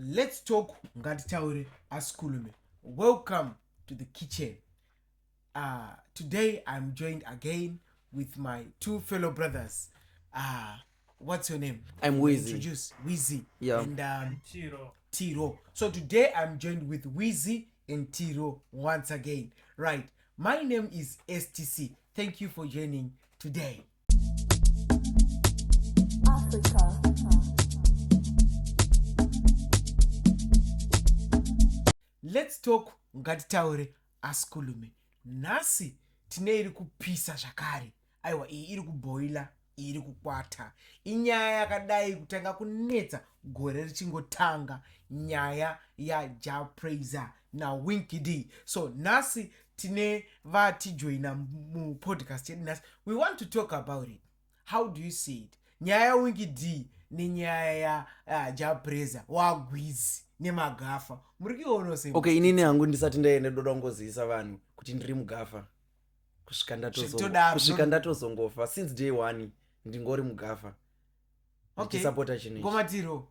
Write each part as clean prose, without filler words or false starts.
Let's talk ngatitaure asikhulume. Welcome to the kitchen. Today I'm joined again with my two fellow brothers. What's your name? I'm Wheezy. Introduce Wheezy. Yeah. And Tiro. Tiro. So today I'm joined with Wheezy and Tiro once again. Right. My name is STC. Thank you for joining today. Africa. Let's talk ngatitaure asikhulume. Nhasi tine iri kupisa zvakare. Aiwa, iyi iri kubhoila, iyi iri kukwata. Inyaya yakadai kutanga kunetsa gore richingotanga, nyaya yaJah Prayzah naWinky D. So nhasi tine vatijoina mupodcast yedu nhasi. We want to talk about it. How do you see it? Nyaya yaWinky D nenyaya yaJah Prayzah, wagwizi nemagafa, muri kuionawo sei? Okay, inini hangu ndisati ndaenda, ndoda kungozivisa vanhu kuti ndiri mugafa kusvika Zvitodaro, kusvika ndatozongofa. Since day one ndingori mugafa, ndichisapota chinhu ichi. Mukoma Tiro.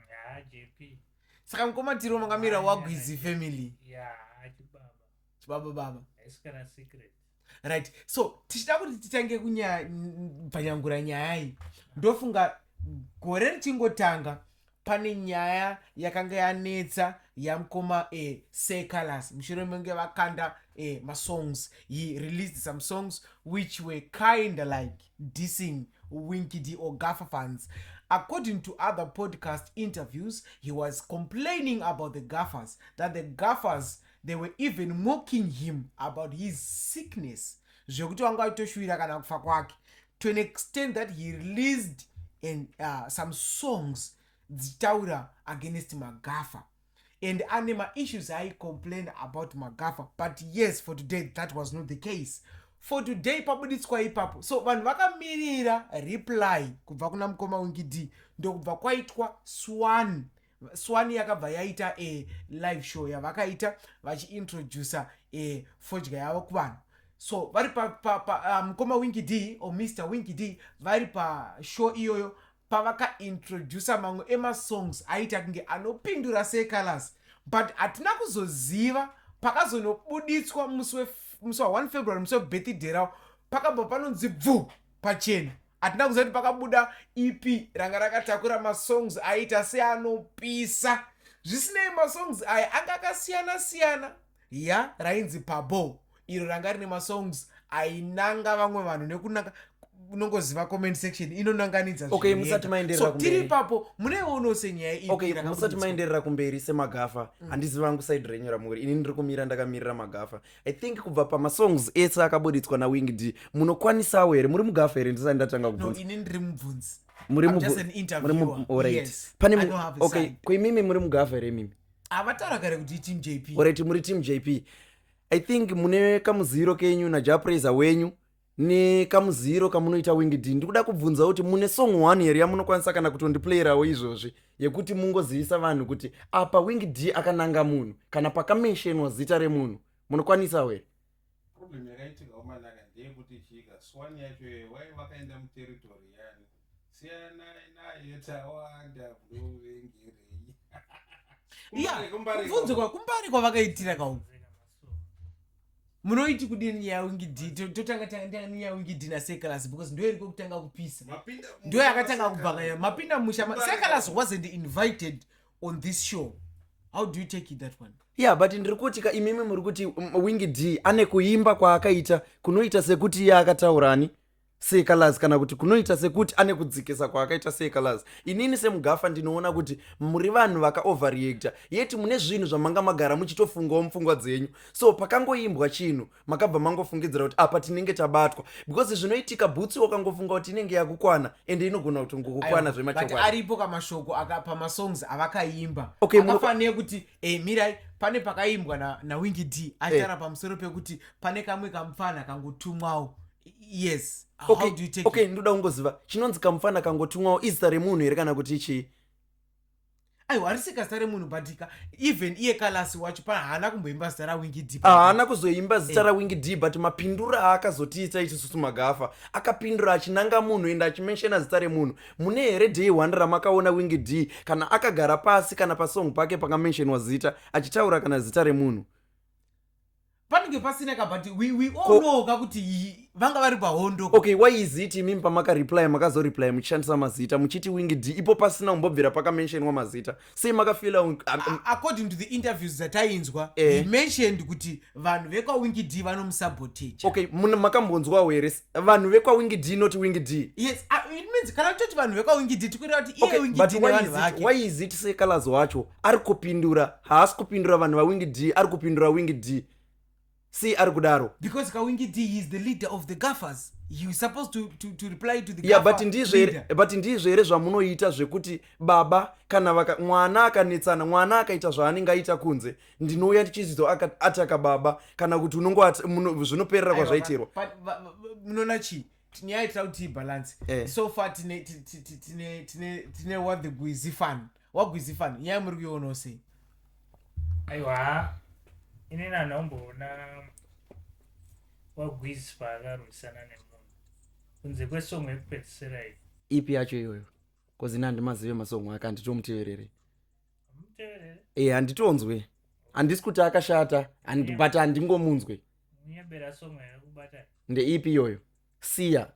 Ya, JP. Saka mukoma Tiro makamira wagwizi family. Ya, chibaba. Chibaba baba. Haisi kana secret. Right, so tichida kuti titange kunyabvanyangura nyaya iyi. Ndofunga gore richingotanga pane nyaya yakanga yanetsa yamukoma Seh Calaz, mushure menge vakanda masongs. He released some songs which were kind like dissing Winky D or Gaffa fans. According to other podcast interviews, he was complaining about the Gaffers, that the Gaffers, they were even mocking him about his sickness, zvekuti vanga vachitoshuvira kana kufa kwake, to an extent that he released and some songs dzichitaura against magafa and ane maissues aicomplain about magafa. But yes, for today that was not the case. For today pabuditswa ipapo, so vanhu vakamirira reply kubva kuna mukoma Winky D. Ndokubva kwaitwa Swan. Swan yakabva yaita a live show yavakaita vachiintroduca fodya yavo kuvanhu. So vari pa, pa, pa mukoma Winky D or Mr Winky D vari pashow iyoyo, pavakaintroduca mamwe emasongs aita kunge anopindura Seh Calaz, but hatina kuzoziva pakazonobuditswa musi wa1 February, musi webirthday ravo, pakabva panonzi bvu pachena. Hatina kuziva kuti pakabuda EP ranga rakatakura masongs aita seanopisa. Zvisinei, masongs aya anga akasiyana siyana. Ya rainzi Pabo iro ranga rine masongs ainanga vamwe vanhu nekunanga, unongoziva comment section inonanganidza Okay, zvinhu musati yega. maenderera So tiri kumberi. ipapo, muneionawo senyaya ipi Okay, musati rakabuditswa? maenderera kumberi semagafa, handizivi vangu side renyu ramuri. Ini ndiri kumira ndakamirira magafa. I think kubva pamasongs ese akabuditswa naWinky D, munokwanisawo here, muri mugafa here, ndisati ndatanga No, kubvunza? ini ndiri mubvunzi. Muri I'm just an interviewer. Alright. Yes. Pane I don't have a okay, side. kuimimi muri mugafa here imimi? Havataura kare kuti team JP. Alright, muri team JP. I think mune kamuziro kenyu naJah Prayzah wenyu nekamuziro kamunoita Winky D. Ndikuda kubvunza kuti mune song one here yamunokwanisa kana kutondiplayerawo izvozvi, yekuti mungozivisa vanhu kuti apa Winky D akananga munhu kana pakamentionwa zita remunhu? Munokwanisawo here? Problem yakaitika umanaka ndeyekuti chika Swan yacho iyo wai vakaenda muterritory yani siyanai naye, tawanda munovengerei. Ya, kubvunzo kwakumbari kwavakaitira kauku, munoiti kudini nyaya yaWinky D? Totanga tanga nenyaya yaWinky D naSeh Calaz, because ndo iri kwekutanga kupisa, ndo yakatanga kubvakanya mapinda musha. Seh Calaz wasn't invited on this show. How do you take it, that one? Yeah, but ndiri kuti ka imimi muri kuti Winky D ane kuimba kwaakaita kunoita sekuti iye akataurani Seh Calaz, kana kuti kunoita sekuti ane kudzikisa kwaakaita Seh Calaz. Inini semugafa ndinoona kuti muri vanhu vakaoverreacta, yeti mune zvinhu zvamanga magara muchitofungawo mupfungwa dzenyu. So pakangoimbwa chinhu, makabva mangofungidzira kuti apa tinenge tabatwa, because zvinoitika bhutsi wakangofunga kuti inenge yakukwana, ende inogona kutongokukwana. Aiwa, but Zvemachokwadi. aripo kamashoko aka pamasongs avakaimba Okay, akafanira kuti mirai, pane pakaimbwa naWinky D achitaura pamusoro pekuti pane kamwe kamufana kangotumwawo. Yes. How do you take Okay, it? ndoda kungoziva chinonzi kamufana kangotumwawo izita remunhu here kana kuti chii? Aiwa, harisika zita remunhu, but ka even iye Calaz wacho pa haana kumboimba zita raWinky D. Haana kuzoimba zita raWinky D, but mapinduro aakazotiita isusu magafa, akapindura achinanga munhu ende achimentiona zita remunhu. Mune here day one ramakaona Winky D kana akagara pasi kana pasong pake pakamentionwa zita, achitaura kana zita remunhu? Panenge pasina ka, but we all know ka kuti vanga vari pahondo. Okay, why is it imimi pamakareply makazoreply muchishandisa mazita, muchiti Winky D, ipo pasina kumbobvira pakamentionwa mazita? Sei makafila According to the interviews dzatainzwa, he mentioned kuti vanhu vekwaWinky D vanomusabotage. Okay, makambonzwawo here vanhu vekwaWinky D, not Winky D? Yes, it means kana toti vanhu vekwaWinky D, tikureva kuti iye Okay, Winky but D why nevanhu is it, vake. why is it Seh Calaz wacho ari kupindura, haasi kupindura vanhu vaWinky D, ari kupindura Winky D? Sei ari kudaro? Because kaWinky D, he is the leader of the Gaffers. He is supposed to reply to the Yeah, Gaffer but ndizvo here leader. But ndizvo here zvamunoita zvekuti baba kana mwana akanetsana, mwana akaita zvaanenge aita kunze, ndinouya ndichizidzo ataka baba, kana kuti zvinoperera Aiwa, kwazvaitirwa? but munoona chii? Nyaya yetira kuti ibalance. So far tine what the Gwizi fan, waGwizi fan, nyaya muri kuionawo sei? Aiwa, inini handamboona waGwizi paakarwisana nemunhu kunze kwesong yekupedzisira iyi. Ipi yacho iyoyo? 'Cause ini handimazive masong ake, handitomuteverere. Hamuteverere? E, handitonzwe. Handisi kuti akashata, but handingomunzwe. Munyebera song yakubata. Ndeipi iyoyo? Siya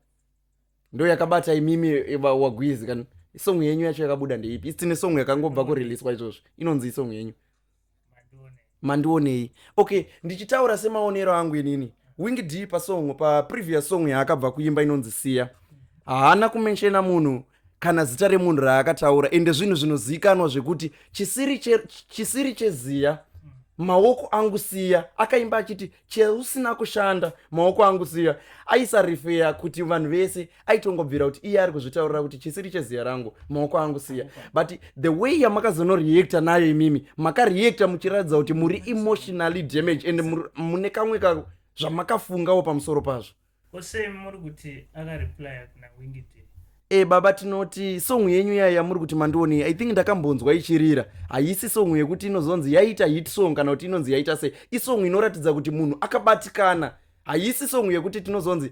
ndo yakabata imimi, waGwizi, kana song yenyu yacho yakabuda ndeipi? Isi tine song yakangobva kuriliswa izvozvo, inonzi isong yenyu? Mandione. Mandionei. Okay, ndichitaura semaonero angu inini, Winky D pasong, paprevious song yaakabva kuimba inonzi Siya, haana kumentiona munhu kana zita remunhu raakataura, ende zvinhu zvinozivikanwa zvekuti chisiri cheziya maoko angu siya. Akaimba achiti cheusina kushanda maoko angu siya. Aisarefera kuti vanhu vese, aitongobvira kuti iye ari kuzvitaurira kuti chisiri cheziya rangu maoko angu siya. But the way yamakazonoreacta nayo imimi, makareacta muchiratidza kuti muri emotionally damage and mune kamwe ka zvamakafungawo pamusoro pazvo. Kosei muri kuti akareplya kuna Winky D? E baba, tinoti song yenyu yaya yamuri kuti Mandionei, I think ndakambonzwa ichirira. Haisi song yekuti inozonzi yaita hit song kana kuti inonzi yaita sei. Isong inoratidza kuti munhu akabatikana. Haisi song yekuti tinozonzi,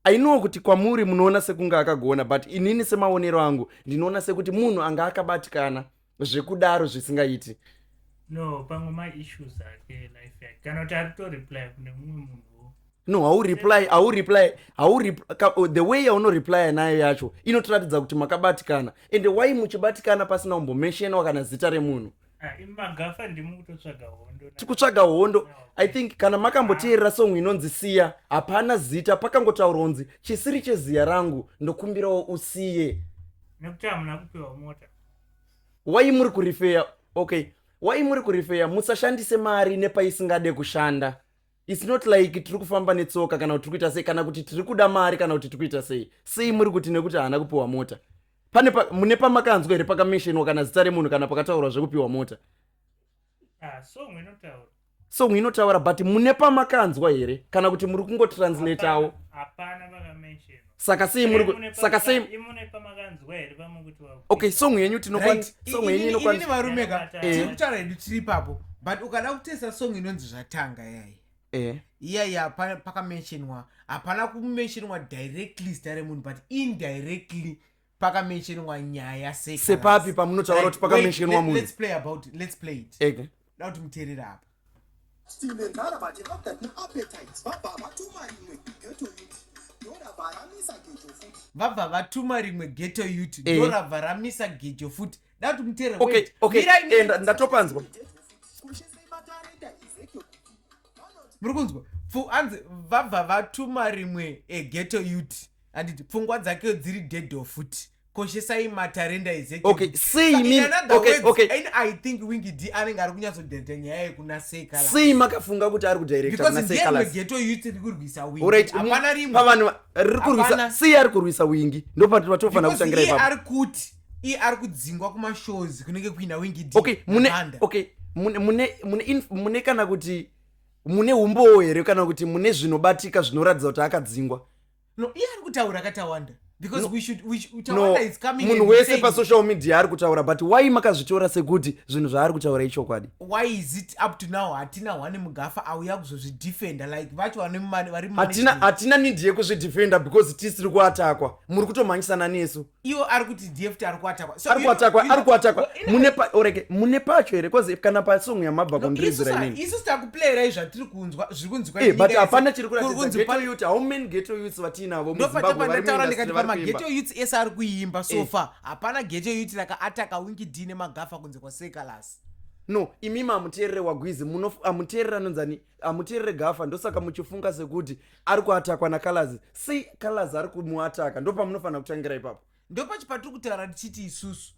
I know kuti kwamuri munoona sekunge akagona, but inini semaonero angu ndinoona sekuti munhu anga akabatikana zvekudaro zvisingaiti. No, pamwe maissues ake, life yake, kana kuti ari kutoreply kune mumwe munhuwo. No, haureply, haureply, the way yaunoreplya nayo yacho inotiratidza kuti makabatikana. Ende why muchibatikana pasina kumbomentionwa kana zita remunhu? Ah, imi magafa ndimi kutotsvaga hondo. Tikutsvaga hondo? I think kana makamboteerera song inonzi Siya, hapana zita pakangotaurwa kunzi chisiri cheziya rangu ndokumbirawo usiye. Nekuti hamuna kupiwa mota. Wai muri kurefera? Okay, wai muri kurefera? Musashandise mari nepaisingade kushanda. It's not like tiri kufamba netsoka kana kuti tiri kuita sei, kana kuti tiri kuda mari, kana kuti tiri kuita sei. Sei muri kuti nekuti haana kupiwa mota? Pane mune pamakanzwa here pakamentionwa kana zita remunhu kana pakataurwa zvekupiwa mota? Ah, song inotaura. Song inotaura, but mune pamakanzwa here, kana kuti muri kungotranslatawo? Hapana pakamentionwa. Saka sei muri saka sei Imune pamakanzwa here pamukuti Okay, song yenyu tinokwanisa, song yenyu Inini inokwanisa varume ka, tiri kutaura hedu tiri ipapo, but ukada kutesta song inonzi Zvatanga yai, iyaya pakamentionwa, hapana kumentionwa directly zita remunhu, but indirectly pakamentionwa nyaya. Sepapi pamunotaura kuti pakamentionwa munhu? Let's play about it. Let's play it. Da kuti muteerere apa. Tine nzara but have got appetite. Vabva vatuma rimwe ghetto youth, ndorabva ramisa gejo futi. Vabva vatuma rimwe ghetto youth, ndorabva ramisa gejo futi. Da kuti muteerere. Okay. Wait. Okay. Mirai, mirai. Ndatopanzwa. Kushise matarenda Ezekiel vanoti Muri kunzwa? Anzi vabva vatuma rimwe eghetto youth, handiti pfungwa dzake dziri dedo futi, koshesai matarenda Ezekiel. Okay, sei In another words, and I think Winky D anenge ari kunyatsodhedha nyaya yekuna Seh Calaz. Sei makafunga kuti ari kudirecta Because kuna ndiye Seh Calaz? rimwe ghetto youth riri kurwisa Winky. Alright, Hapana rimwe. pavanhu riri kurwisa Hapana. sei ari kurwisa Winky? Ndopatofanira Because kutangira iye ipapo. ari kuti iye ari kudzingwa kumashows kunenge kuina Winky D Okay, mune naBanda. Okay, mune kana kuti mune umbowo here, kana kuti mune zvinobatika zvinoratidza kuti akadzingwa? No, iye ari kutaura akatawanda. Because we should No, Tawanda is coming munhu and wese saying, pasocial media ari kutaura, but why makazvitora sekuti zvinhu zvaari kutaura ichokwadi? Why is it up to now hatina one mugafa auya kuzozvidefenda, like vacho vane vari Hatina mumanagement? Hatina need yekuzvidefenda because tisiri kuatakwa. Muri kutomhanyisana nesu. Iwo ari kuti dft ari kuatakwa. So Ari kuatakwa, ari kuatakwa. Mune oreke mune pacho here? Cause kana pasong yamabva No, kundiridzira isusu inini, isusu takuplayirai zvatiri kunzwa, zviri kunzwikwa Eh, but nenyika yese. hapana chiri Kuri kuratidza kunzi ghetto youth. How many ghetto youths vatinavo muZimbabwe vari Ndopatapandataura muindustry ndikati vari kuimba? pamageto youths ese ari kuimba so Eh. far, hapana ghetto youth rakaataka Winky D nemagafa kunze kwaSekalas. No, imimi hamuteerere wagwizi, hamuteerere anonzani, hamuteerere Gafa. Ndosaka muchifunga sekuti ari kuatakwa naCalaz. Sei Calaz ari kumuataka? Ndo pamunofanira kutangira ipapo. Ndopachi patiri kutaura tichiti isusu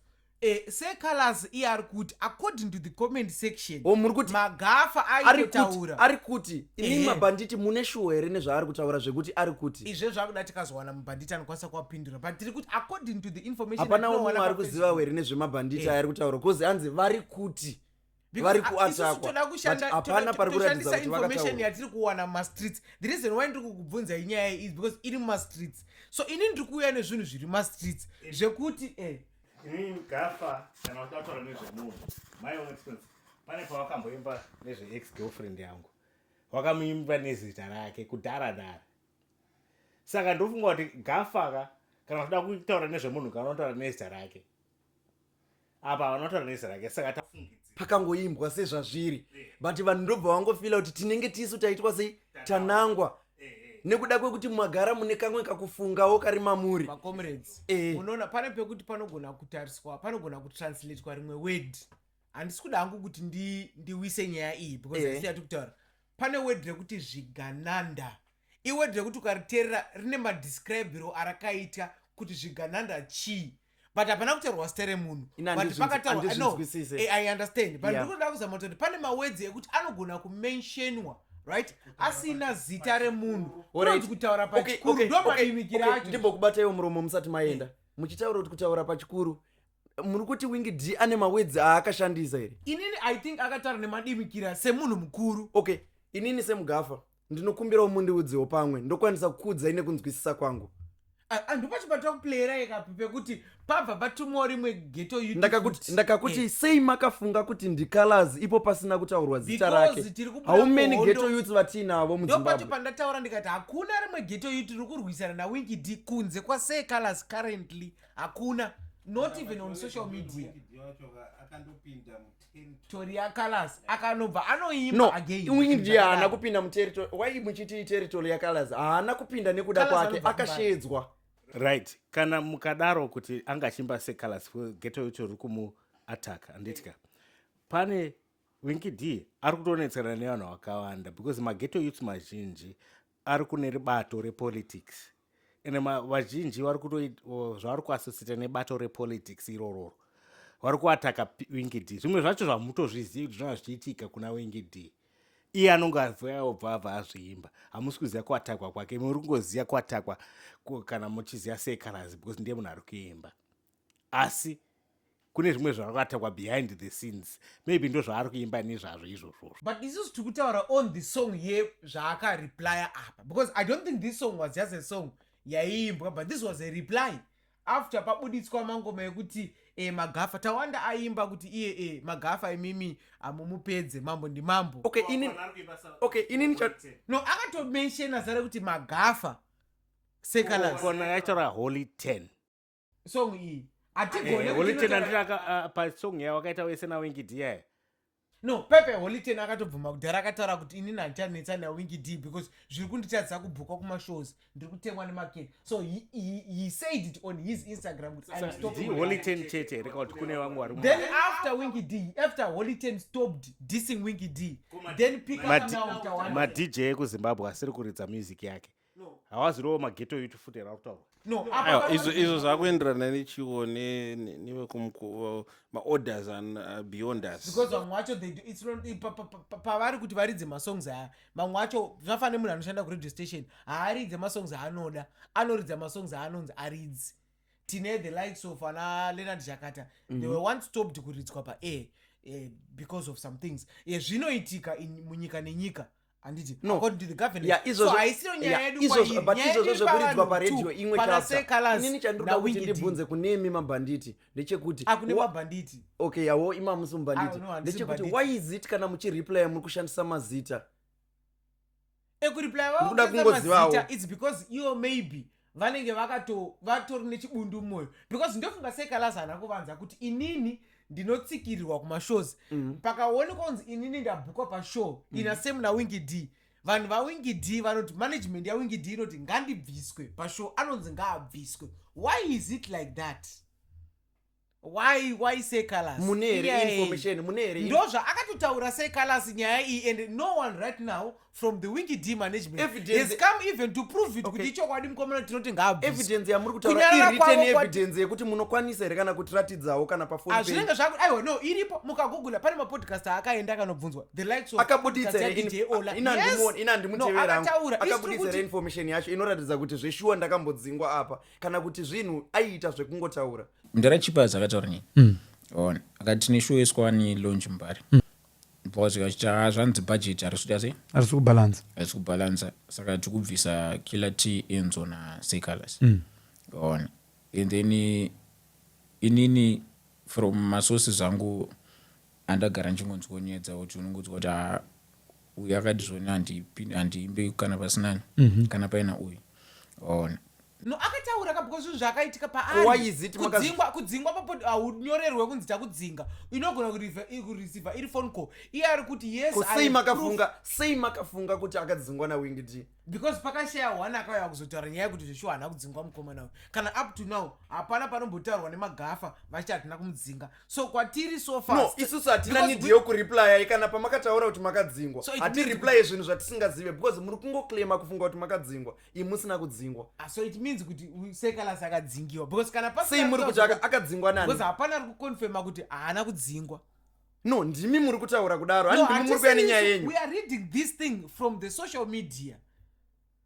Sekalas iye ari kuti, according to the comment section, O, muri kuti magafa ari kuti aitotaura. Ari kuti imimi Ehe. mabhanditi mune shuwa here nezvaari kutaura zvekuti ari kuti? Izve zvakuda tikazowana mubhanditi anokwanisa kuwapindura, but tiri kuti according to the information Hapana yatinowana mumwe ari paFacebook. kuziva here nezvemabhanditi Eh. aari kutaura? Cause hanzi vari kuti Because, vari ah, isusu kuatakwa, toda but hapana pari kuratidza toshandisa kuti information vakataura. yatiri kuwana mumastreets. The reason why ndiri kukubvunza inyaya iyi is because iri mumastreets, so ini ndiri kuuya nezvinhu zviri mumastreets zvekuti Inini Gafa, kana uchida kutaura nezvemunhu, my own experience, pane pavakamboimba nezve-ex girlfriend yangu, vakamuimba nezita rake kudhara dhara. Saka ndofunga kuti Gafa ka, kana uchida kutaura nezvemunhu, kana unotaura nezita rake, apa vanotaura nezita rake, saka tafungidzira. Pakangoimbwa sezvazviri, but vanhu ndobva vangofila kuti tinenge tisu taitwa sei, tanangwa, nekuda kwekuti magara mune kamwe kakufungawo kari mamuri. Macomrades, Eh. unoona pane pekuti panogona kutariswa, panogona kutranslatwa rimwe word. Handisi kuda hangu kuti ndiwise nyaya iyi because haisi yatiri kutaura. Pane word rekuti zvigananda. Iword rekuti ukariteerera rine madescribiro arakaita kuti zvigananda chii, but hapana kutaurwa zita remunhu. Ina But handizvinzwisise. no, I understand, but ndiri kuda kuzama kuti pane mawords ekuti anogona kumentionwa, right, asina zita remunhu. Kunonzi kutaura pachikuru, ndo madimikira acho. Ndimbokubataiwo muromo musati maenda. Muchitaura kuti kutaura pachikuru, muri kuti Winky D ane mawords aakashandisa here? Inini I think akataura nemadimikira semunhu mukuru. Okay, inini semugafa ndinokumbirawo mundiudzewo pamwe ndokwanisa kukuudzai nekunzwisisa kwangu. Ndopacho patiri ikapi pekuti pabva patumwawo rimwe ghetto youth Ndakakuti futi. ndakakuti sei makafunga kuti ndiCalaz ipo pasina kutaurwa zita Because rake? tiri kubuda How many kuhondo. ghetto youths vatinavo Ndopacho muZimbabwe? pandataura ndikati hakuna rimwe ghetto youth riri kurwisana naWinky D kunze kwaSekalas currently. Hakuna, not even on social media. Winky D wacho akandopinda muterritory. Tori yaCalaz akanobva anoimba No, again. Winky D haana kupinda muterritory. Why muchiti territory yaCalaz? Haana kupinda nekuda Calaz kwake, anobva kumbare. akashedzwa. Right, kana mukadaro kuti anga achimba seCalaz, ghetto youth riri kumuataka, handitika? Pane Winky D ari kutonetsana nevanhu vakawanda because maghetto youths mazhinji ari kune ribato repolitics, ende vazhinji vari kuto zvavari kuassociata nebato repolitics irororo, vari kuataka Winky D. Zvimwe zvacho zvamutozvizivi kuti zvinova zvichiitika kuna Winky D, iye anonge abva abva azviimba. Hamusi kuziva kuatakwa kwake, muri kungoziva kuatakwa kana muchiziva seCalaz because ndiye munhu ari kuimba, asi kune zvimwe zvakatakwa behind the scenes, maybe ndo zvaari kuimba nezvazvo izvozvozvo. But isusu tiri kutaura on the song yezvaakareplya apa, because I don't think this song was just a song yaiimbwa, but this was a reply after pabuditswa mangoma ekuti magafa Tawanda aimba kuti iye magafa imimi hamumupedze, mambo ndimambo. Okay, inini No, akatomentiona zare kuti magafa seCalaz. Kona yaitaura Holy 10. Song iyi hatigone Holy 10 anditi pasong yavo akaita wese naWinky D yaya? No, pepe Holy 10 akatobvuma kudhara, akataura kuti inini handichanetsa naWinky D because zviri kunditadzisa kubhukwa kumashows, ndiri kutengwa nemaketi. So he said it on his Instagram kuti I'm stopping. Ndi Holy 10 chete here kana kuti kune vamwe vari Then after Winky D, after Holy 10 stopped dissing Winky D, then pick up now Tawanda. MaDJ ekuZimbabwe asiri kuridza music yake hawaziriwo maghetto youth futi here akutaurwa? No. Aiwa, izvo zvakuenderana nechiwo maorders and beyond us. Because vamwe vacho they do, it's not, pavari kuti varidze masongs aya, mamwe acho zvafanira munhu anoshanda kuradio station haaridze masongs aanoda, anoridza masongs aanonzi aridzi. Tine the likes of ana Leonard Zhakata. They were once stopped kuridzwa paair because of some things. Zvinoitika munyika nenyika. Handiti? No. According to the governance. Yeah, izvozvo- So haisiyo nyaya yeah, yedu izvozvo- kwairi. but Nyaya izvozvo yedu iri zvekuridzwa pavanhu paredhiyo two, imwe pana chapter. Sir Calaz Inini chandinoda kuti naWinky D. ndibvunze kunemi mabhanditi ndechekuti Akune mabhanditi. Okay, yawo imamusi mubhanditi. Ah, no, handisi Ndechekuti mubhanditi. why is it kana muchireplya muri kushandisa mazita? Ekureply Ndikuda kungozivawo. vavo, it's because iwo maybe vanenge vakato vatori nechibundu mumwoyo, because ndofunga Seh Calaz haana kuvanza kuti inini ndinotsikirirwa kumashows. Pakaonekwa kunzi inini ndabhukwa pashow ina same naWinky D, vanhu vaWinky D vanoti, management yaWinky D inoti ngandibviswe pashow, anonzi ngaabviswe. Why is it like that? Why Seh Calaz? Mune here information? Mune here Ndo zvaakatotaura Seh Calaz nyaya iyi, and no one right now from the Winky D management has come even to prove it kuti ichokwadi, mukomana tinoti ngaabviswe. Evidence yamuri kutaura, Kunyarara iwritten kwavo evidence yekuti munokwanisa here kana kutiratidzawo kana pafoni? Hazvinenge zvaku, aiwa, no, iripo. Mukagoogle, pane mapodcast aakaenda akanobvunzwa, the likes of Akabuditsa podcast here yaDJ Ola. ina Yes. ina No, ndimutevera. akataura. Isi tiri Akabuditsa here information yacho inoratidza kuti zveshuwa ndakambodzingwa apa, kana kuti zvinhu aiita zvekungotaura? Mudhara Chipas akataura nini ona, akati tine show yeSwan launch Mbare, because kachiti ha, zvanzi budget harisi kuita sei? Harisi kubhalansa. Harisi kubhalansa, saka tikubvisa Killer T, Enzo naSeh Calaz. Ona, and then inini from masources angu andagara ndichingonzwonyedza kuti unongonzwa kuti ha, uyu akati zvoni handiimbi kana pasinani kana paina uyu, ona. No, akataura ka, because zvinhu zvakaitika Why is it paari. Kudzingwa papo haunyorerwe kunzi takudzinga, inogona kureceiva iri phone call. Iye ari kuti yes, Ko I sei have proof. makafunga, sei makafunga kuti akadzingwa naWinky D? Because pakashaya one akauya kuzotaura nyaya yekuti zveshuwa haana kudzingwa mukomana uyu. Kana up to now hapana panombotaurwa nemagafa vachiti hatina kumudzinga. So kwatiri so far No, isusu hatina because need yokureplya kana pamakataura kuti makadzingwa. So it Hatireply zvinhu zvatisingazive, because muri kungoclaima kufunga kuti makadzingwa, imi musina kudzingwa. Ah, so it means kuti Seh Calaz akadzingiwa, because kana pasina Sei muri kuti akadzingwa nani? Because hapana ari kuconfirma kuti haana kudzingwa. No, ndimi muri kutaura kudaro. No, Hani ndimi muri kuya nenyaya hatisi. yenyu. We are reading this thing from the social media,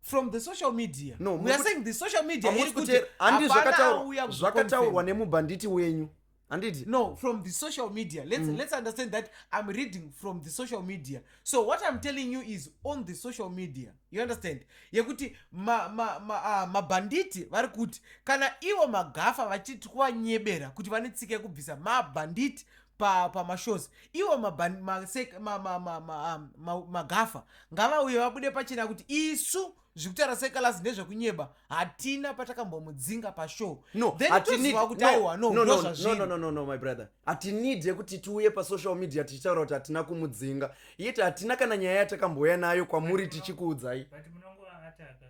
from the social media. No, We muri are saying the social media Hamusi iri kuti handi hapana auya zvakataurwa kuzoconfirm. nemubhanditi wenyu, handiti? No, from the social media. Let's understand that I'm reading from the social media. So what I'm telling you is on the social media, you understand, yekuti mabhanditi vari kuti kana ivo magafa vachiti kuvanyebera kuti vane tsika yekubvisa mabhanditi pamashows, ivo magafa ngavauye vabude pachena kuti isu zvekutaura Seh Calaz ndezvekunyeba, hatina patakambomudzinga pashow. No, Then toziva kuti aiwa, no, no, ndo no, zvazviri. No, no, no, no, my brother, hatinidi yekuti tiuye pasocial media tichitaura kuti hatina kumudzinga, yeti hatina kana nyaya yatakambouya nayo kwamuri tichikuudzai. But munongoataka kumaso.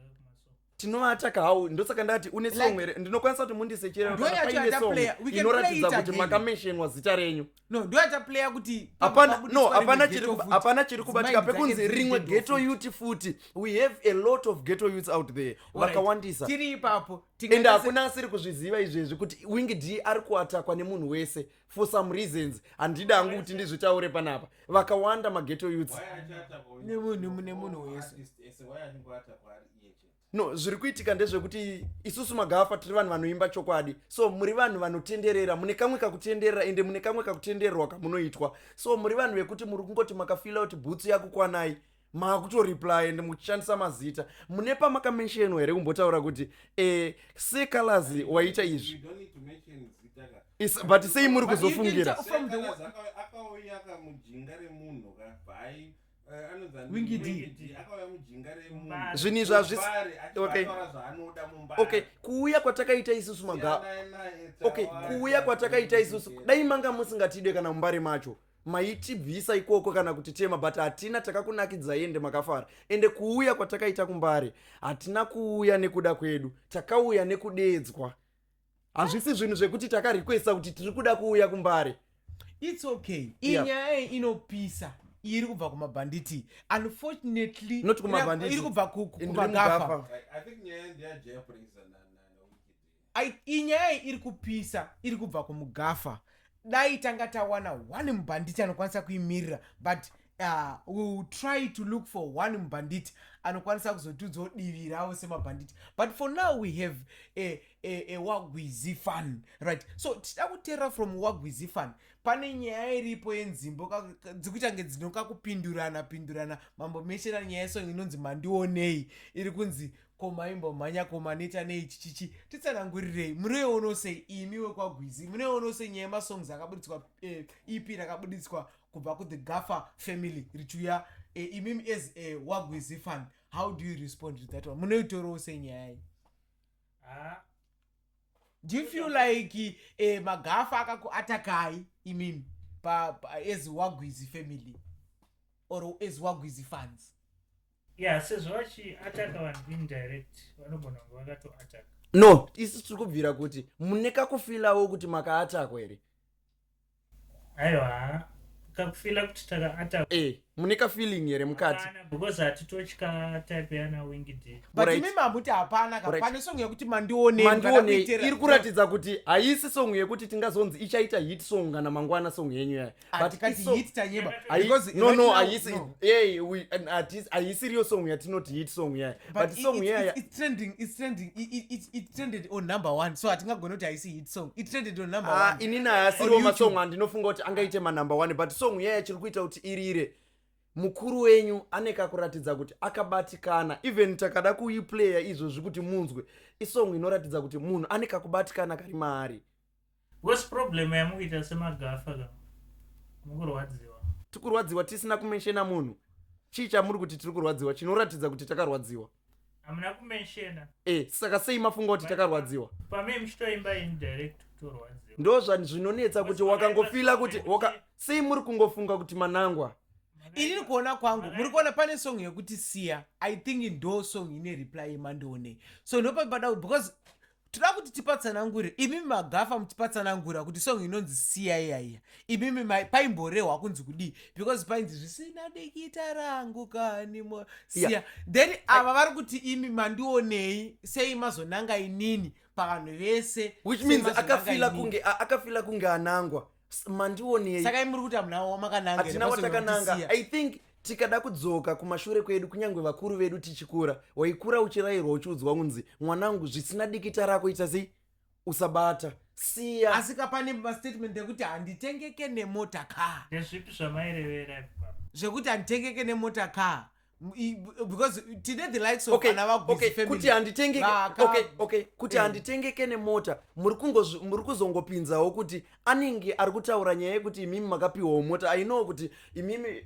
Tinoataka hau? Ndosaka ndati une Like- song here, ndinokwanisa kuti mundisechere Ndo kana yacho paine song yataplaya. We can play inoratidza it kuti again. makamentionwa zita renyu. No, ndo yachaplaya kuti Hapana, no, pabudiswa hapana rimwe chiri ghetto futi. hapana chiri kubatika Dzimai pekunzi dzake dziri rimwe ghetto ghetto futi. youth futi. We have a lot of ghetto youths out there, Alright. vakawandisa. Tiri ipapo. Ende hakuna asiri kuzviziva izvezvi kuti Winky D ari kuatakwa nemunhu wese for some reasons. Handida hangu kuti ndizvitaure panapa. Vakawanda maghetto youths. Why achiatakwa? Nemunhu wese. Artist ese, why achingoatakwa ari iye chete? No, zviri kuitika ndezvekuti isusu magafa tiri vanhu vanoimba chokwadi, so muri vanhu vanotenderera, mune kamwe kakutenderera, ende mune kamwe kakutendererwa kamunoitwa. So muri vanhu vekuti muri kungoti makafeela kuti bhutsu yakukwanai, maakutoreply ende muchishandisa mazita. Mune pamakamentionwa here kumbotaura kuti Seh Calaz waita izvi? You don't need to mention zita ka. But sei muri But you can kuzofungira? tell from the Akauya kamujinga remunhu ka bhai, anonzi ani? Winky D. Winky D. Akauya mujinga remunhu. Mumbare. Zvinhu izvi hazvisi Mumbare, achibva ataura zvaanoda Mumbare. Okay, kuuya kwatakaita isusu maga Siyanai naye, okay, tawanda, kuuya kwatakaita isusu, Winky D. dai manga musingatide kana Mumbare macho maitibvisa ikoko kana kutitema, but hatina, takakunakidzai ende makafara. Ende kuuya kwatakaita kuMbare, hatina kuuya nekuda kwedu, takauya nekudeedzwa. Hazvisi zvinhu zvekuti takarequesta kuti tiri kuda kuuya kuMbare. It's okay. Iyi nyaya iyi inopisa, iri kubva kumabhanditi, unfortunately. Not kumabhanditi. Iri kubva Ndiri kumagafa. mugafa. I think nyaya ndeyaJah Prayzah naWinky D. Iyi nyaya iyi iri kupisa, iri kubva kumugafa. Dai tanga tawana one mubhanditi anokwanisa kuimirira, but We will try to look for one mubhanditi anokwanisa kuzotiudzawo divi ravo semabhanditi, but for now we have a Wagwizi fan, right? So tichida kuteerera from Wagwizi fan. Pane nyaya iripo yenzimbo dzikuchange dzinokakupindurana pindurana. Mambomeshera nyaya yesong inonzi "Mandionei", iri kunzi komaimbomhanya komaneta nei chichichi. Titsanangurirei, munoiono sei imi wekwaGwizi? Munoiono sei nyaya yemasongs akaburitswa, EP rakabuditswa kubva kuThe Gaffa Family richiuya? Imimi as a Wagwizi fan, how do you respond to that one? Munoitorawo sei nyaya iyi? Ha. Do you feel like Magafa akakuatakai imimi pa as Wagwizi family or as Wagwizi fans? Ya, sezvo vachiataka vanhu indirect, vanogona kunge vakatoataka. No, isu tiri kubvira kuti mune kakufilawo kuti makaatakwa here? Aiwa, kakufila kuti takaataka? E, mune kafeeling here mukati? Hapana, because hatitotya type yana Winky D. But Alright. imi mamuti hapana ka. Pane song yekuti "Mandionei". "Mandionei" iri kuratidza kuti haisi song yekuti tingazonzi ichaita hit song kana mangwana, song yenyu yaya. But tikati hit, tanyeba. Because No, right no, now, haisi no. hey, haisiriyo song yatinoti hit song yaya, but But song yaya it's trending, it's trending, it trended on number one, so hatingagoni kuti haisi hit song. It trended on number Ah, one. inini haasiriwo On masong YouTube. andinofunga kuti angaite manumber one, but song yaya chiri kuita kuti irire, mukuru wenyu ane kakuratidza kuti akabatikana. Even takada kuiplaya izvozvi kuti munzwe, isong inoratidza kuti munhu ane kakubatikana kari maari. Because problem yamukuita semagafa ka, mukurwadziwa. Tikurwadziwa tisina kumenshena munhu? Chii chamuri kuti tiri kurwadziwa chinoratidza kuti takarwadziwa? Hamuna kumenshena. E, saka sei mafunga kuti takarwadziwa? Pamee muchitoimba indirect, kutorwadziwa. Ndo zvinonetsa kuti wakangofila kuti sei muri kungofunga kuti manangwa? Inini kuona kwangu, muri kuona pane song yekuti "Siya". I think ndo song ine reply yemandione, so ndopapada because toda kuti tipatsanangure, imimi Magafa muchipatsanangura kuti song inonzi "Siya" iyaiya, imimi paimborehwa kunzi kudii? Because painzi zvisina dikita rangu kani siya. Then ava vari kuti imi mandionei, sei mazonanga inini pavanhu vese? Which Sei means mazonanga akafila inini? kunge akafila kunge anangwa. Mandionei. Saka imi muri kuti hamuna wamakananga here Hatina pasong yekuti watakananga. "Siya"? I think tikada kudzoka kumashure kwedu, kunyange vakuru vedu tichikura, waikura uchirayirwa, uchiudzwa kunzi, "Mwanangu, zvisina dikita rako ita sei, usabata, siya." Asi kapane mastatement ekuti handitengeke nemota kaa. Ndezvipi zvamairevera ipapa? Zvekuti handitengeke nemota kaa, because tine the likes of ana vaGwizi family kuti handitengeke okay, kuti handitengeke nemota, muri kuzongopinzawo kuti anenge ari kutaura nyaya yekuti imimi makapiwawo mota. I know kuti imimi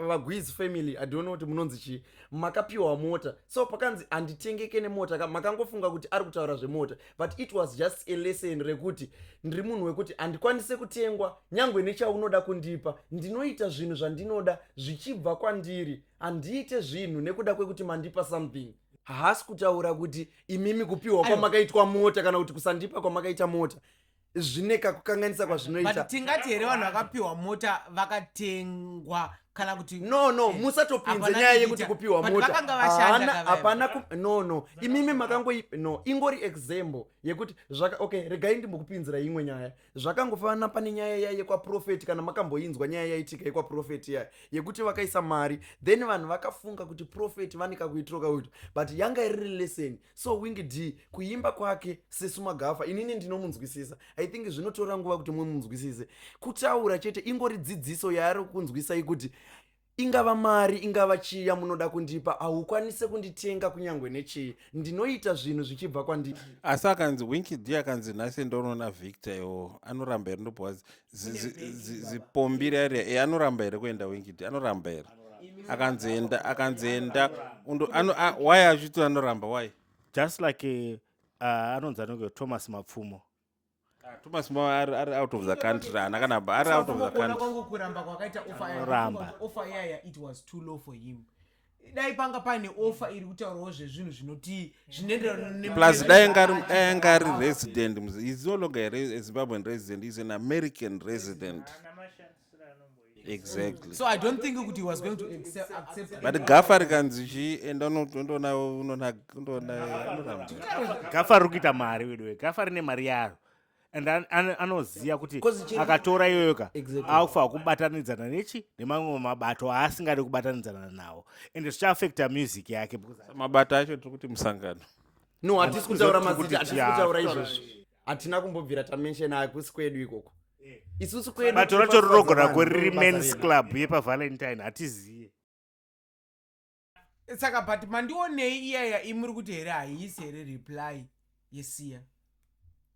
vaGwizi family, I don't know kuti munonzi chii, makapiwa mota. So pakanzi handitengeke nemota makangofunga kuti ari kutaura zvemota, but it was just a lesson rekuti ndiri munhu wekuti handikwanise kutengwa nyangwe nechaunoda kundipa. Ndinoita zvinhu zvandinoda zvichibva kwandiri, handiite zvinhu nekuda kwekuti mandipa something. Haasi kutaura kuti imimi kupiwa Aiwa. kwamakaitwa mota kana kuti kusandipa kwamakaita mota zvine kakukanganisa kwazvinoita. But tingati here vanhu vakapiwa mota vakatengwa kana kuti No, musatopinze Hapana nyaya dikita. yekuti kupiwa But mota. vakanga vashanda kavaya. Hapana no, imimi makangoi, no, ingori example yekuti zvaka, okay, regai ndimbokupinzira imwe nyaya. Zvakangofanana pane nyaya iya yekwaprofeti, kana makamboinzwa nyaya yaitika yekwaprofeti iya yekuti vakaisa mari, then vanhu vakafunga kuti profeti vane kakuitiro kakuita, but yanga iriri lesson. So Winky D kuimba kwake sesu Magafa, inini ndinomunzwisisa. I think zvinotora nguva kuti mumunzwisise. Kutaura chete ingori dzidziso yaari kunzwisai kuti ingava mari, ingava chii yamunoda kundipa, haukwanise kunditenga kunyangwe nechii. Ndinoita zvinhu zvichibva kwandiri. Asi akanzi Winky D akanzi nhasi ndonoona Victor iwo, anoramba here? Ndobva zipombiri ari e, anoramba here kuenda? Winky D anoramba here akanzi enda, akanzi enda why achiti anoramba, why? Just like anonzi anonge Thomas Mapfumo. Ah, Thomas Mo ari out of the country, haana kana ari out of the Kuona country. kwangu, kuramba kwakaita offer aya, Anoramba. ndafunga kuti offer iyaya, it was too low for him. Dai panga paine offer iri kutaurawo zvezvinhu zvinoti zvinoenderana Plus dai anga ari resident, he's no longer a Zimbabwean resident, he's an American resident. Haana mashandisiro anomboita. Exactly. So I don't think kuti he was going to accept. But Gafa rikanzi chii, enda undoona unoona undoona, anoramba. Gafa riri kuita mari weduwe, Gafa rine mari yaro. And anoziva kuti 'Cause chiri- akatora iyoyo ka Exactly. akufanira kubatanidzana nechi nemamwe mabato aasingadi kubatanidzana nawo, and zvichaafecta music yake because Mabato acho tiri kuti musangano. No, hatisi kutaura Kuti mazita, hatisi ya, kutaura izvozvo. Hatina kumbobvira tamenshena, hakusi kwedu ikoko. Isusu kwedu bato racho tiri rinogona vanhu, kuriri ndo basa mens redu. club yepaValentine, hatiziye. Saka but mandionei iyaya imuri kuti here haisi here reply yesiya?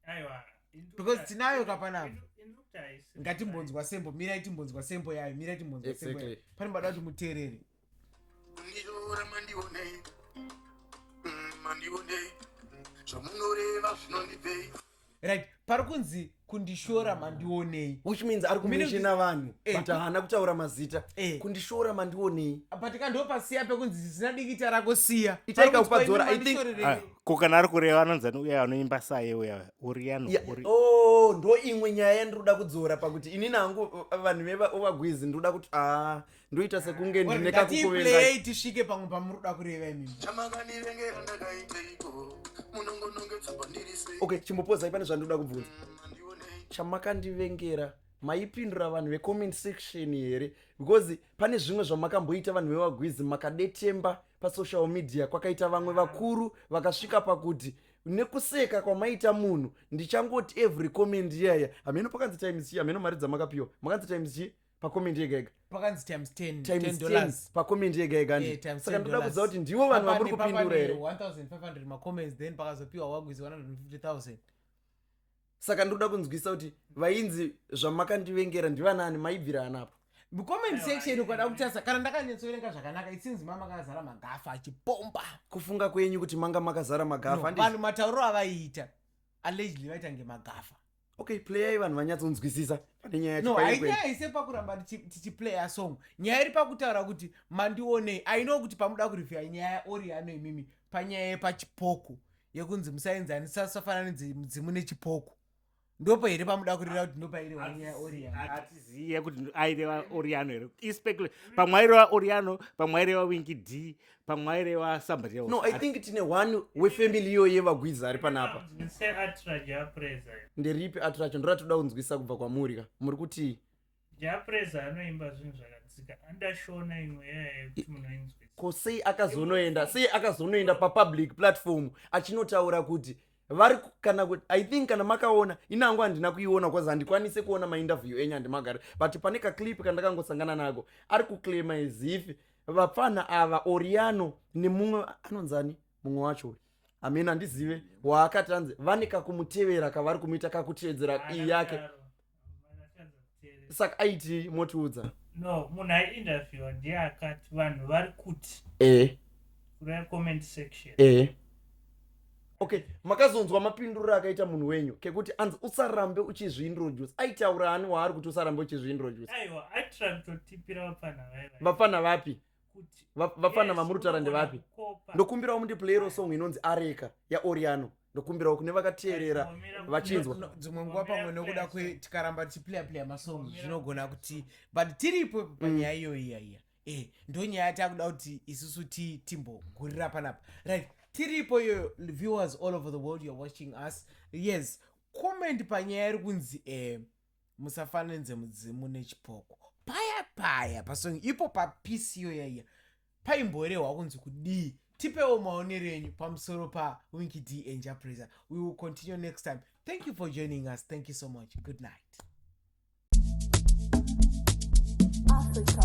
Aiwa. Because tinayo kapanapa. Inokuti haisi. Ngatimbonzwa sembo, mirai timbonzwa sembo yayo, mirai timbonzwa sembo yayo. Pane bada kuti muteerere. Kundishora mandionei. Mandionei zvamunoreva zvinondipei. Right, pari kunzi kundishora mandionei. Which means ari kumenshena vanhu, but haana kutaura mazita. Kundishora mandionei. But kandopasiya pekunzi zisina dikita rako siya. Itai Pari kunzi kakupadzora, kwaimi I think- mandishorerei. Ko kana ari kureva anonzani uya anoimba saye uya Oriano? Yeah. Oh, ndo imwe nyaya yandinoda kudzora pakuti inini hangu vanhu vevagwizi ndinoda kuti a ndoita sekunge ndine kakukuvengai. Ngatiiplayei tisvike pamwe pamuri kuda kureva imimi. Chamakandivengera ndakaiteiko? Munongonongedza pandiri sei? Okay, chimbopozai, pane zvandinoda kubvunza. Chamakandivengera maipindura vanhu vecomment section here? Because pane zvimwe zvamakamboita vanhu vevagwizi, makadetemba pasocial media, kwakaita vamwe vakuru vakasvika pakuti nekuseka kwamaita munhu, ndichangoti every comment iyaya hameno pakanzi times chii, hameno mari dzamakapiwa, makanzi times chii pacomment yega yega. Pakanzi times 10. Times 10 10 dollars. pacomment yega yega. Eh, times Saka 10 ndoda kuziva dollars. kuti ndivo vanhu vamuri kupindura here. 1500 macomments, then pakazopiwa wagwizi 150,000. Saka ndoda kunzwisa kuti vainzi zvamakandivengera ndivanani, maibvira anapo? Comment section ukada kutarisa, kana ndakanyatsoverenga zvakanaka, it seems mamakazara magafa achipomba. Kufunga kwenyu kuti manga makazara magafa? No, Handiti? vanhu matauriro avaiita, allegedly vaita ngemagafa. Okay, playai vanhu vanyatsonzwisisa pane nyaya yacho No, pairi kuenda. hainyaya ise pakuramba tichiplaya song. Nyaya iri pakutaura kuti mandionei. Aino kuti pamuda kureviewa nyaya Oriano imimi panyaya yepachipoko yekunzi musaenzanisa, safananidze mudzimu nechipoko, ndopo here pamuda kureva kuti ndopairewa nyaya Oriano? Hatiziye kuti aireva Oriano here. Ispecula, pamwe aireva Oriano, pamwe aireva Winky D, pamwe aireva somebody else. No, I think tine one wefamily iyoyo yevagwizi ari panapa. Seatra Japreza. Nderipi ati racho ndoratoda kunzwisa kubva kwamuri ka? Muri kuti Japreza anoimba zvinhu zvakadzika, andashona imwe yaya yekuti munhu ainzwisa. Ko sei akazonoenda, sei akazonoenda papublic platform achinotaura kuti vari kana kuti, I think kana makaona, inangu handina kuiona cause handikwanise kuona mainterview enyu, handimagari, but pane kaclip kandakangosangana nako ari kuclaima as if vapfana ava Oriano nemumwe anonzani, mumwe wacho uyu hamene handizive waakati anzi vane kakumutevera kavari kumuita kakutevedzera iyi yake. Saka aiti motiudza. No, munhu aiinterviewa ndiye akati vanhu vari kuti kureva comment section. Okay, makazonzwa mapinduriro akaita munhu wenyu kekuti anzi usarambe uchizviintroduce, aitaura ani waari kuti usarambe uchizviintroduce? Aiwa, aitira kutotipira vapfana vaiva. Vapfana vapi? Kuti Vapfana Yes, vamuri kutaura unogona ndevapi? kukopa. Ndokumbirawo mundiplayero song inonzi Areka yaOriano, ndokumbirawo kune vakateerera vachinzwa. No, dzimwe nguva pamwe nokuda kwe tikaramba tichiplaya playa masong zvinogona kuti, but tiripo panyaya iyoyo iya iya ndo nyaya takuda kuti isusu timbogurira panapa. Right, tiripo iyoyo. Viewers all over the world, you are watching us, yes, comment panyaya iri kunzi musafananidze mudzimu nechipoko. Paya paya pasong ipo papisi iyo yaiya paimborehwa kunzi kudii? Tipewo maonero enyu pamusoro paWinky D and Jah Prayzah. We will continue next time. Thank you for joining us. Thank you so much. Good night. Africa.